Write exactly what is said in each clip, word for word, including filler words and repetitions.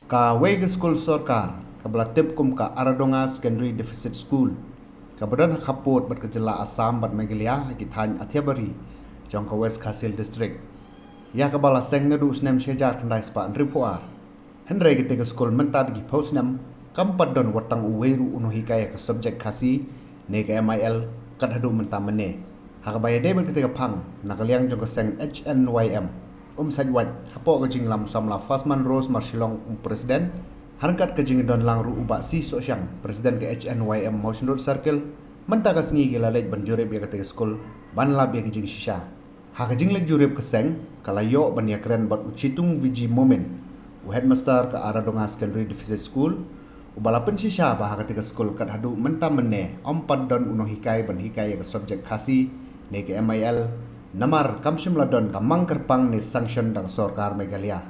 Kawei ka skul sorkar kaba la tip kum ka Aradonga Secondary Deficit School, kaba don ha khappud bad ka jylla Assam bad Meghalaya, ha ki thaiñ Athiabari jong ka West Khasi Hills District, ïa kaba la seng naduh u snem shi hajar khyndai spah hynriewphew ar. Hynrei katei ka skul mynta da ki phew snem kam pat don wat tang uwei ruh u nonghikai ïa ka subject Khasi ne ka M I L kat haduh mynta mynne. Ha kaba ïadei bad katei ka phang, na ka liang jong ka seng H N Y M Umsajwait, hapoh ka jingïalam u samla Fasman Rose Marshillong, u president, ha ryngkat ka jingdon lang ruh u Bah C Sohshang, president ka H N Y M Mawshynrut Circle, mynta ka sngi ki la leit ban jurip ïa katei ka skul ban lap ïa ka jingshisha. Ha ka jingleit jurip, ka seng ka la ïoh ban ïakren bad u Chitung Viji Momin, u headmaster ka Aradonga Secondary Deficit School, uba la pynshisha ba ha katei ka skul kat haduh mynta mynne ym pat don u nonghikai ban hikai ïa ka subject Khasi ne ka M I L, namar kam shym la don ka mang kyrpang ne sanction da ka sorkar Meghalaya.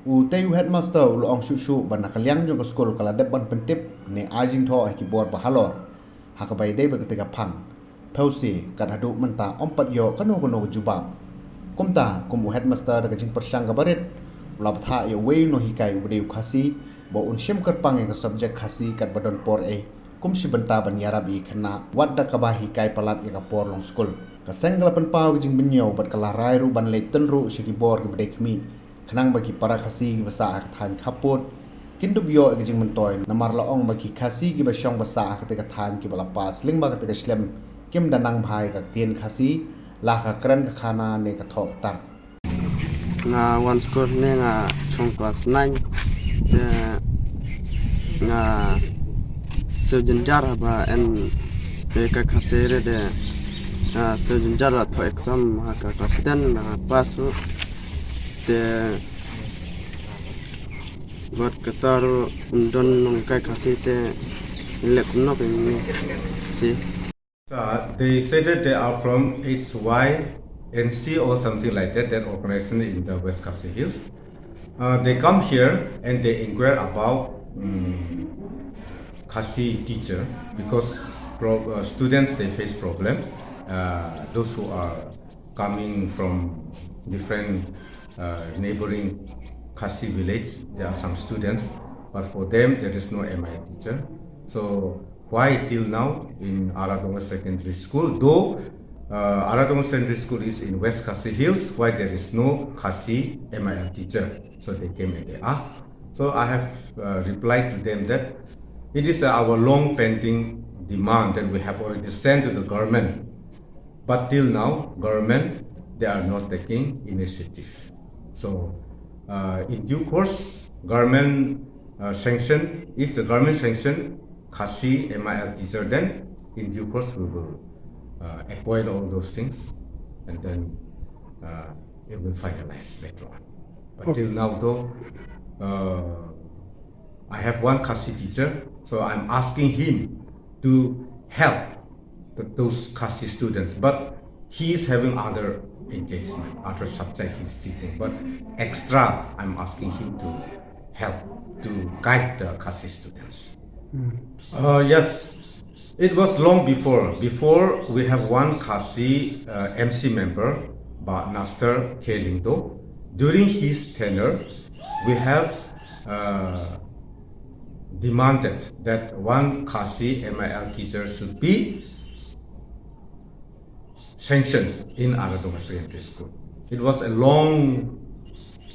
Utei u headmaster u la ong shuh shuh ba na ka liang jong ka skul ka la dep ban pyntip ne ai jingthoh ha ki bor ba halor ha kaba ïadei bad katei ka phang. Phewse kat haduh mynta ym pat ïoh kano kano ka jubab. Kumta kum u headmaster, da ka jingpyrshang kaba rit, u la bthah ïa uwei u nonghikai uba dei u Khasi ba un shim kyrpang ïa ka subject Khasi katba don por ei, kum shi bynta ban ïarap ïa ki khynnah wat da kaba hikai palat ïa ka por long skul. Ka seng ka la pynpaw ka jingbynñiew bad ka la rai ruh ban leit tynruh sha ki bor kiba dei khmih, khnang ba ki para Khasi kiba sah ha ka thaiñ khappud kin dup ïoh ïa ka jingmyntoi, namar la ong ba ki Khasi kiba shong ba sah ha katei ka thaiñ kiba la pass lyngba katei ka shlem kim da nang bha ïa ka ktien Khasi, la ka kren ka khana ne ka thoh ka tar. Nga wan skul ne nga shong klas nine. Te nga siew jynjar haba en te ka Khasi re de nga siew jynjar la thoh exam ha ka klas ten nga pass ruh. Te bad kata ruh ym don nonghikai Khasi te leh kumno ka ngi si. Uh, they say that they are from H Y N C or something like that, that organization in the West Khasi Hills. Uh, they come here and they inquire about um, Khasi teacher because pro- uh, students, they face problem. Uh, those who are coming from different uh, neighboring Khasi village, there are some students, but for them there is no M I L teacher. So why till now in Aradonga Secondary School, though uh, Aradonga Secondary School is in West Khasi Hills, why there is no Khasi M I L teacher? So they came and they asked. So I have uh, replied to them that it is uh, our long pending demand that we have already sent to the government. But till now, government, they are not taking initiative. So, uh, in due course, government uh, sanction, if the government sanction Khasi M I L teacher, then in due course we will uh, appoint all those things, and then uh, it will finalize later on. But till now, though, uh, I have one Khasi teacher, so I'm asking him to help th- those Khasi students, but he is having other engagement, other subject he's teaching, but extra, I'm asking him to help to guide the Khasi students. Uh, yes, it was long before. Before, we have one Khasi uh, M C member, Bah Nastar K Lyngdoh. During his tenure, we have uh, demanded that one Khasi M I L teacher should be sanctioned in Aradonga Secondary School. It was a long,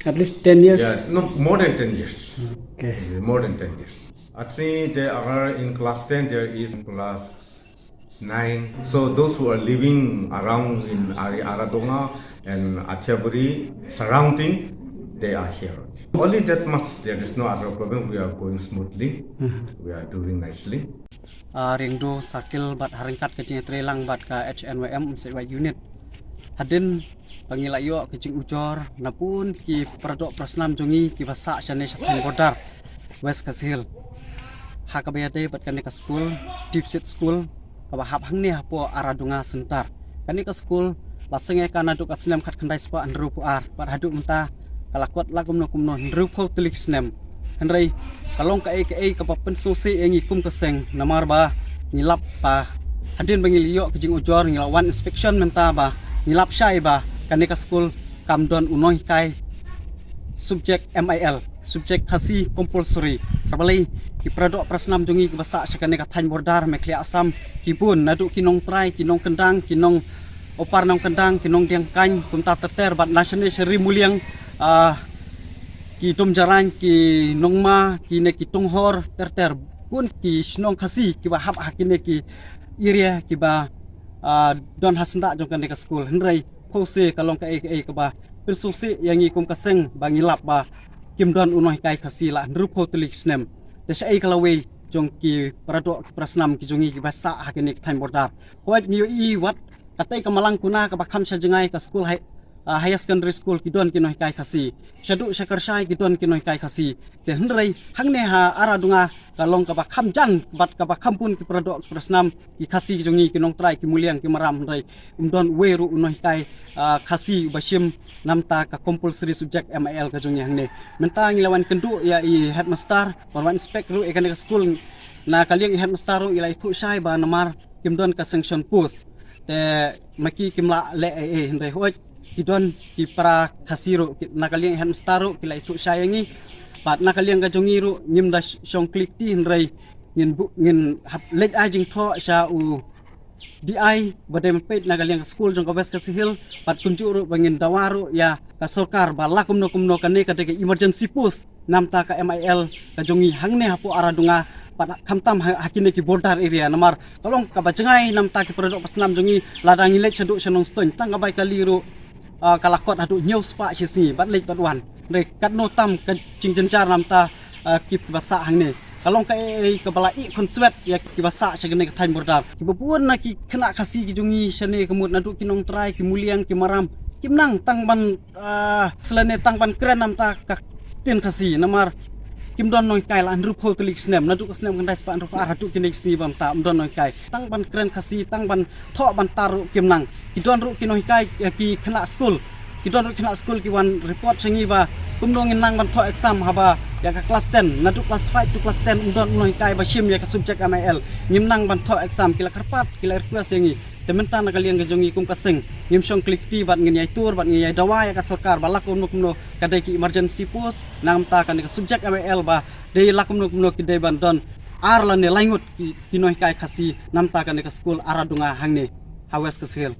at least ten years. Yeah, no, more than ten years. Okay. More than ten years. Actually, they are in class ten, there is class nine. So those who are living around in Ari Aradonga and Athiabari surrounding, they are here. Only that much, there is no other problem. We are going smoothly. We are doing nicely. Uh, Ringdo Circle bad haringkat ka jingtreilang bad ka H N Y M Umsajwait Unit. Hadien ba ngi la ïoh ka jingujor na bun ki paradoh parasnam jong ngi kiba sah shane sha thaiñ border West Khasi Hills. Ha kaba ïadei bad kane ka skul, Deficit School, kaba hap hangne hapoh Aradonga Center. Kane ka skul la seng ïa ka naduh ka snem khatkhyndai spah hynriewphew ar bad haduh mynta ka la kwah la kumno kumno hynriewphew tylli ki snem. Hynrei ka long kaei kaei kaba pynsngewsih ïa ngi kum ka seng, namar ba ngi lap ba hadien ba ngi la ïoh ka jingujor ngi la wan inspection mynta ba ngi lap shai ba kane ka skul kam don u nonghikai subject M I L. subject Khasi compulsory. Balei ki paradoh parasnam jong ngi kiba sah sha kane ka thaiñ border Meghalaya Assam ki bun, naduh ki nongtrai, ki nongkyndang, ki nong opar nongkyndang, ki nongdiang kaiñ, kumta ter ter bad na shane sha ri Muliang, ah, ki Domjarain, ki Nongma, kine ki Tonghor ter ter, bun ki shnong Khasi kiba hap ha kine ki area kiba, ah, don ha syndah jong kane ka skul. Hynrei phew se ka long kaei kaei kaba pynsngewsih ïa ngi kum ka seng ba ngi lap ba kim don u nonghikai Khasi la hynriewphew tylli ki snem. Te shaei ka lawei jong ki paradoh ki parasnam ki jong ngi kiba sah ha kine ki thaiñ border? Hooid, ngi ïohi wat katei ka Malangkona kaba kham sha jngai, ka skul hai-, ah, higher secondary school, ki don ki nonghikai Khasi. Shaduh sha Kyrshai ki don ki nonghikai Khasi. Te hynrei hangne ha Aradunga ka long kaba kham jan bad kaba kham bun ki paradoh ki parasnam, ki Khasi ki jong ngi, ki nongtrai, ki Muliang, ki Maram, hynrei um don uwei ruh u nonghikai, ah, Khasi uba shim namta ka compulsory subject M I L ka jong ngi hangne. Mynta ngi la wan kynduh ïa i headmaster, wan wan inspect ruh ïa kane ka skul. Na ka liang i headmaster ruh i la ïathuh shai ba namar kim don ka sanction post, te ma ki kim lah leh ei ei. Hynrei hooid, ki don ki para Khasi ruh, ki, na ka liang i headmaster ruh ki la ïathuh shai ïa ngi. Bad na ka liang ka jong ngi ruh ngim da sh-, shong kli kti, hynrei ngin buh, ngin hap leit ai jingthoh sha u D I ba dei ban peit na ka liang ka skul jong ka West Khasi Hills, bad kumjuh ruh ba ngin dawa ruh ïa ka sorkar ba la kumno kumno kane ka dei ka emergency post namta ka M I L ka jong ngi hangne hapoh Aradunga, bad khamtam ha, ha kine ki border area, namar ka long kaba jngai namta ki paradoh parasnam jong ngi. Lada ngi leit shaduh sha Nongstoiñ, tang ka bai kali ruh, ah, ka la kot haduh hynñiew spah shi sngi bad leit bad wan. Hynrei katno tam ka jingjynjar namta, ah, kiba sah hangne. Ka long kaei kaei kaba la ih khonswet ïa kiba sah sha kane ka thaiñ border. Kiba bun na ki khynnah Khasi ki jong ngi shane ka mut, naduh ki nongtrai, ki Muliang, ki Maram, kim nang tang ban, ah, shlane tang ban kren namta ka ktien Khasi, namar kim don nonghikai la hynriewphew tylli ki snem, naduh ka snem khyndai spah hynriewphew ar haduh kine ki sngi ba mynta ym don nonghikai. Tang ban kren Khasi, tang ban thoh ban tar ruh kim nang. Ki don ruh ki nonghikai, eh, ki khynnah skul. Ki don ruh ki khynnah skul ki wan report sha ngi ba kumno ngin nang ban thoh exam haba ïa ka class ten, naduh class five to class ten ym don u nonghikai ba shim ïa ka subject M I L. Ngim nang ban thoh exam, ki la kyrpad, ki la request ïa ngi. Te mynta na ka liang ka jong ngi kum ka seng, ngim shong kli kti bad ngin ïai tur bad ngin ïai dawa ïa ka sorkar ba la kumno kumno ka dei ki emergency post namta kane ka subject M I L, ba dei la kumno kumno ki dei ban don ar lane lai ngut ki, ki nonghikai Khasi namta kane ka skul Aradunga hangne ha West Khasi Hills.